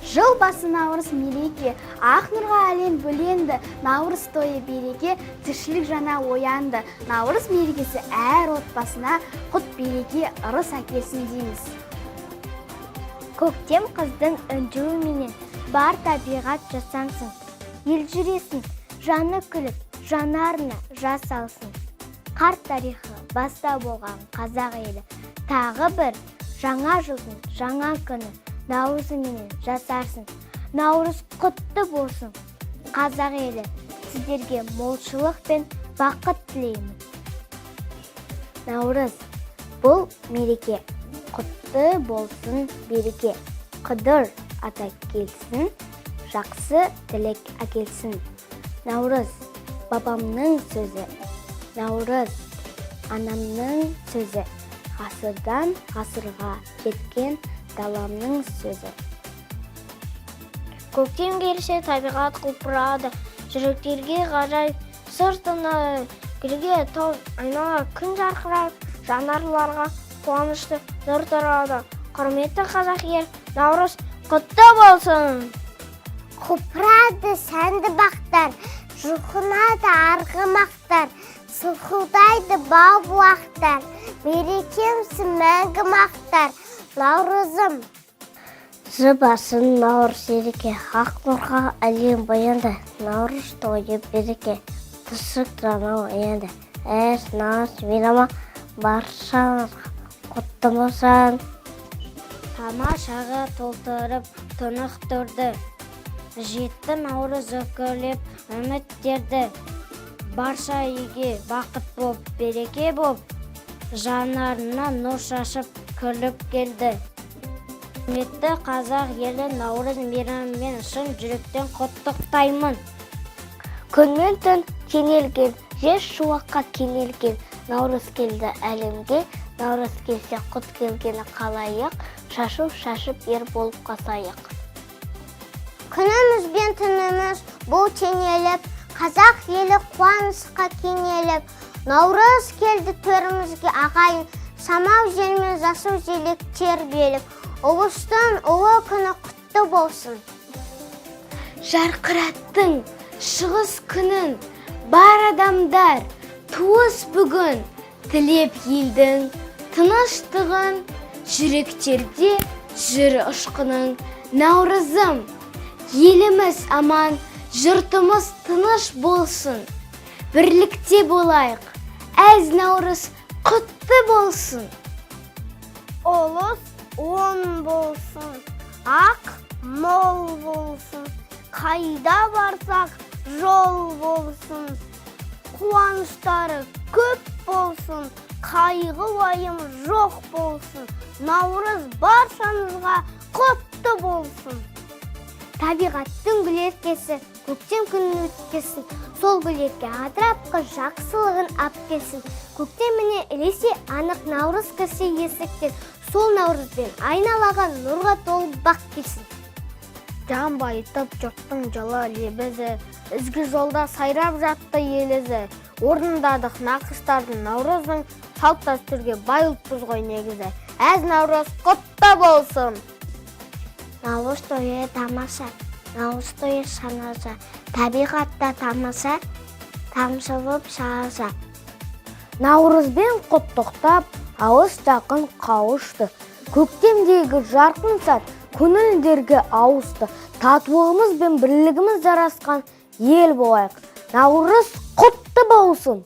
Жыл басы наурыз мереке, ақ нұрға әлем бөленді, наурыз тойы береке, тіршілік жаңа оянды. Наурыз мерекесі әр отбасына құт береке, ырыс әкелсін дейміз. Көктем қыздың інжуіменен бар табиғат жасансын. Елжіресін, жаны күліп, жанарына жас алсын. Қарт тарихы баста болған қазақ елі тағы бір жаңа жылдың жаңа күні наурызыменен жасарсын. Наурыз құтты болсын. Қазақ елі, сіздерге молшылық пен бақыт тілеймін. Наурыз бұл мереке, құтты болсын береке. Қыдыр ата келсін, жақсы тілек әкелсін. Наурыз бабамның сөзі, наурыз анамның сөзі, ғасырдан ғасырға жеткен даламның сөзі. Көктем келсе, табиғат құлпырады, жүректерге ғажайып сыр тұнады, гүлге толып айнала күн жарқырап, жанарларға қуанышты нұр тарады. Құрметті қазақ ел, наурыз құтты болсын! Құлпырады сәнді бақтар, жұлқынады арғымақтар, сылқылдайды бау бұлақтар, мерекемсің мәңгі мақтар, наурызым. Жыл басын наурыз ереке, ақ нұрға әлем боянды, наурыз тойы береке, тіршілік жаңа оянды. Әз наурыз мейрамы баршаңызға құтты болсын! Тамашаға толтырып тұнық төрді, жетті наурыз үкілеп үміттерді. Барша үйге бақыт боп, береке боп, жанарына нұр шашып күліп келді. Құрметті қазақ елі, наурыз мейрамымен шын жүректен құттықтаймын! Күн мен түн теңелген, жер шуаққа кенелген, наурыз келді әлемге, наурыз келсе құт келгені қалайық, шашу шашып ер болып қасайық. Күніміз бен түніміз бұл теңеліп, қазақ елі қуанышқа кенеліп, наурыз келді төрімізге ағайын, самал желмен жасыл желек тербеліп, ұлыстың ұлы күні құтты болсын. Жарқыраттың шығыс күнін, бар адамдар туыс бүгін, тілеп елдің тыныштығын, жүректерде жүр ұшқының. Наурызым, еліміз аман, жұртымыз тыныш болсын. Бірлікте болайық, әз наурыз құтты болсын. Ұлыс оң болсын, ақ мол болсын, қайда барсақ жол болсын, қуаныштары көп болсын, қайғы уайым жоқ болсын, наурыз баршаңызға құтты болсын! Табиғаттың гүл еркесі, көктем күнін өткерсін, сол гүл ерке атырапқа жақсылығын ап келсін. Көктеміне ілесе анық наурыз кірсе есіктен, сол наурызбен айналаға нұрға толы бақ келсін. Жан байытып жұрттың жылы лебізі, ізгі жолда сайрап жатты ел ізі. Орындадық нақыштардың наурыздың, салт дәстүрге бай ұлтпыз ғой негізі. Әз наурыз құтты болсын! Наурыз тойы тамаша, наурыз тойы санаша, табиғатта тамаша, тамшы боп шаша. Наурызбен құттықтап, алыс жақын қауышты. Көктемдегі жарқын сәт көңілдерге ауысты. Татулығымыз бен бірлігіміз жарасқан ел болайық. Наурыз құтты болсын!